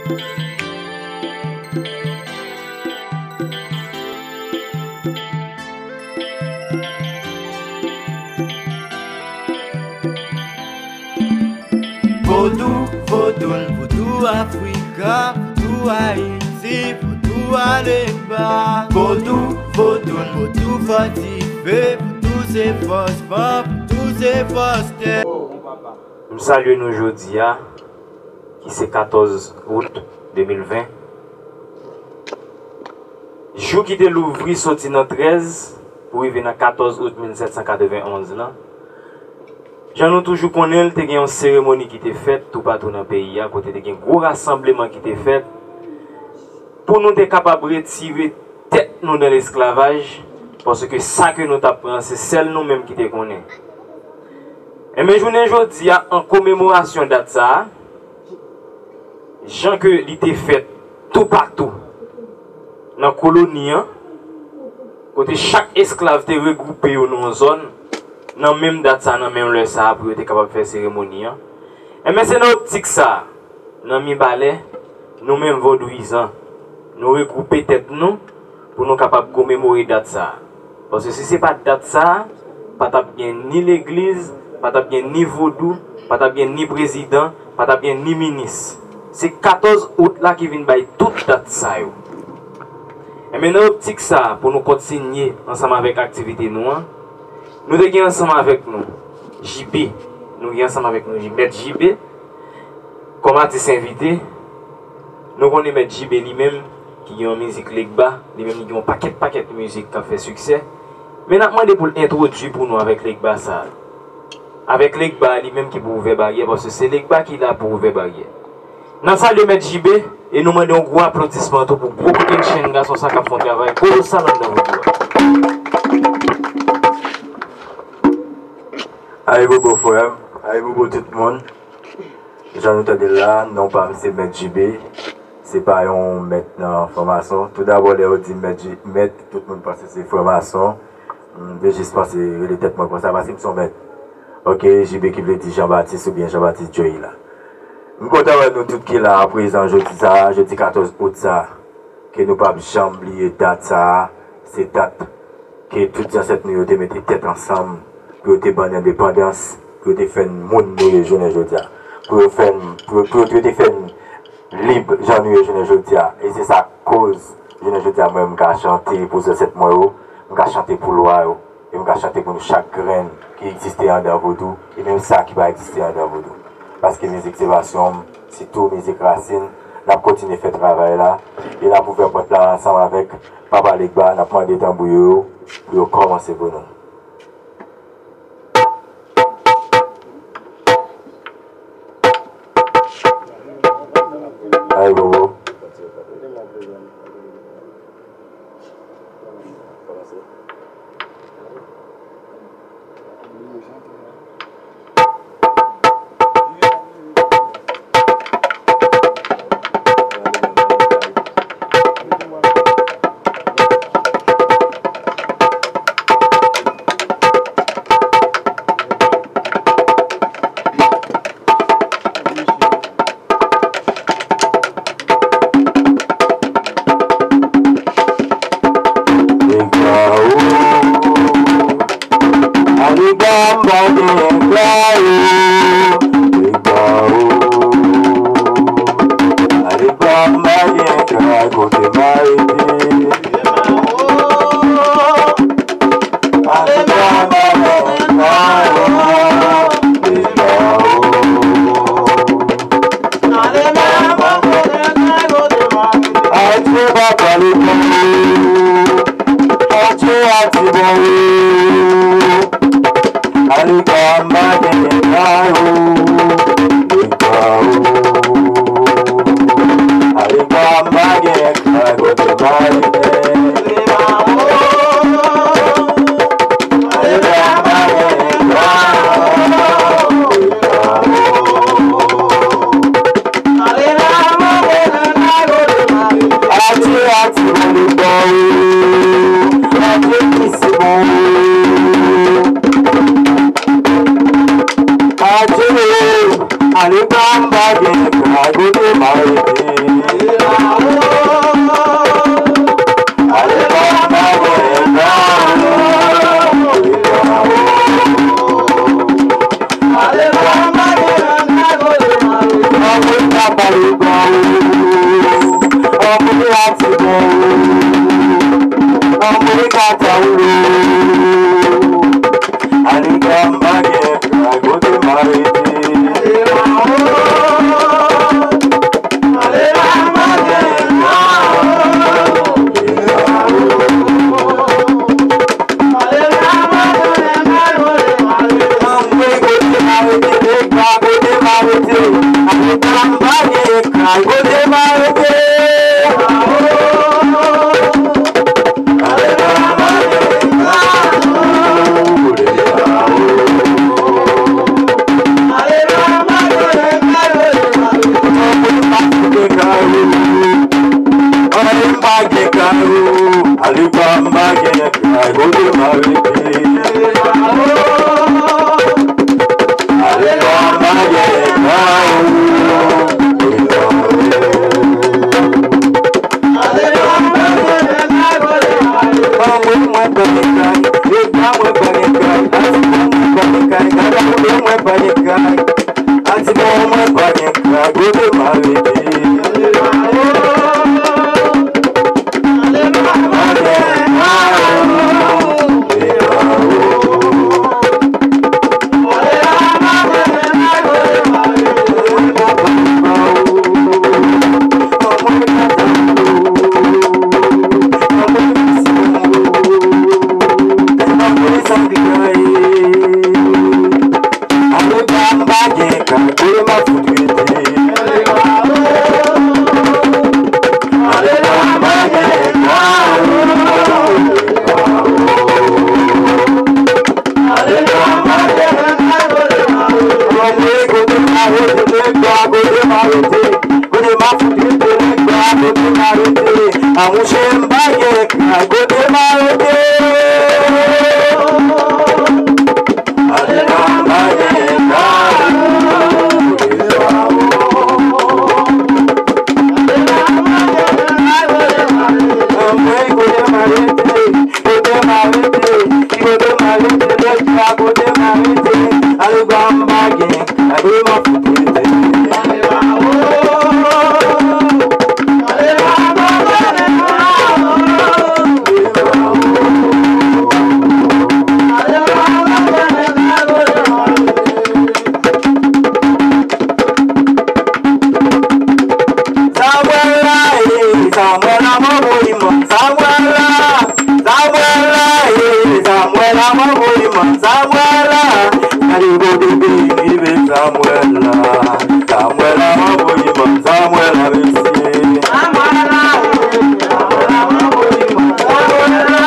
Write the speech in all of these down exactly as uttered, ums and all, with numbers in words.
Vodou, vodoun, vodou Afrika, vodou Ayiti, vodou Alegba. Vodou, vodoun, vodou fòtife, vodou se fòs van, vodou se fòs tè. M salye nou jodi a, ki se katòz out de mil ven. Jou ki te louvri soti nan trèz pou rive nan katòz out mil sèt san katreven onz lan. Jan nou toujou konnen l, te gen yon seremoni ki te fèt toupatou nan peyi a, kote te gen gwo rasanbleman ki te fèt pou nou te kapab retire tèt nou nan lesklavaj, paske sa ke nou t ap pran, se sèl nou menm ki te konnen. Enben, jounen jodi a, an komemorasyon dat sa a, jan ke li te fèt toupatou nan koloni an, kote chak esklav te regwoupe yo nan yon zòn, nan menm dat sa, nan menm lè sa a, pou yo te kapab fè seremoni an. Enben, se nan optik sa a, nan Mibalè, nou menm vodouyizan, nou regwoupe tèt nou pou nou kapab komemore dat sa a. Paske si se pa t dat sa a, pa t ap gen ni legliz, pa t ap gen ni vodou, pa t ap gen ni prezidan, pa t ap gen ni minis. Se katòz out la ki vin bay tout dat sa yo. Enben, nan optik sa a, pou nou kontinye ansanm avèk aktivite nou an, nou te gen ansanm avèk nou J B, nou gen ansanm avèk nou J-, Mèt J B, kòm atis envite. Nou konnen Mèt J B li menm, ki gen yon mizik legba, li menm li gen yon pakèt, pakèt mizik k ap fè siksè. Men n ap mande pou l entwodui pou nou avèk legba sa a. Avèk legba li menm ki pou ouvè baryè, paske se legba ki la pou ouvè baryè. N ap salye Mèt J B e nou mande yon gwo aplodisman tou pou gwo kokennchenn gason sa k ap fè yon travay kolosal anndan vodou a. Ayibobo frè m, ayibobo tout moun. Jan nou tande l la, non pa m se Mèt J B. Se pa yon mèt nan franmason. Toudabò, lè yo di mèt J-, mèt, tout moun panse se franmason. M te jis panse rele tèt mwen konsa paske m se yon mèt. Oke, J B ki vle di Jean Baptiste oubyen Jean Baptiste Joey la. M kontan wè nou tout ki la aprezan jodi sa a, jodi katòz out sa a, ke nou p ap janm bliye dat sa a. Se dat ke tout zansèt nou yo te mete tèt ansanm pou yo te ban n endepandans, pou yo te fè n moun nou ye jounen jodi a, pou yo fè n, pou, pou yo te fè n lib jan nou ye jounen jodi a. E se sa k koz jounen jodi a mwen m ka chante pou zansèt mwen yo, m ka chante pou lwa yo, e m ka chante pou nou chak grenn ki egziste anndan vodou, e menm sa ki pa egziste anndan vodou. Paske mizik se pasyon m, sitou mizik rasin, n ap kontinye fè travay la, e n ap ouvè pòt la ansanm avèk Papa Legba, n ap mande tanbou yo pou yo kòmanse pou nou. Ayibobo. Alegba, m pa gen egla o. Egla o. Alegba, m pa gen egla, kote m a rete. Alegba, m pa gen egla o. Egla o. Adye papa Legba o, adye Atibo o. Alegba m pa gen egla o, Legba o. Alegba m pa gen egla, kote m a rete. Alegba m pa gen egla o, Legba o. Adye, adye, Alegba o. Adye, Atibo o. Adye, Alegba m pa gen egla, kote m a rete. Ale pa m pa gen kay, kote m a rete. Ale pa m pa gen kay, ale pa m pa gen kay, kote m a rete. Anmwey mwen pa gen kay, nèg la mwen pa gen kay, atis mwen mwen pa gen kay, gada kote mwen pa gen kay. Ati bon mwen pa gen kay, kote m a rete. Ale pa m pa gen kay, kote m ap fout rete. Ale pa m pa gen kay. Ale pa m pa gen kay, kote m ap fout rete. Anmwey kote m a rete, nèg la kote m a rete. Kote m ap fout rete, nèg la kote m a rete. A monchè m pa gen kay, kote m a rete. Ale pa m pa gen kay. Anmwey kote m a rete, kote m a rete, kote m a rete, nèg la kote m a rete. Ale pa m pa gen kay, kote m ap fout rete. Samwèl la, eh, Samwèl la, manbo li manm Samwèl la. Samwèl la, eh, Samwèl la, manbo li manm Samwèl la. Gade kote peyi m rive, Samwèl la. Samwèl la, manbo li manm Samwèl la, mesye. Samwèl la, eh, Samwèl la, manbo li manm Samwèl la.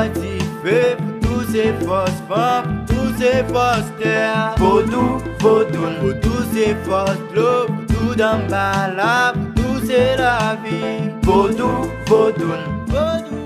Dife pou tou se fòs van, pou tou se fòs tè. Vodou, vodoun, vodou se fòs dlo, vodou danbala, vodou se lavi. Vodou, vodoun, vodou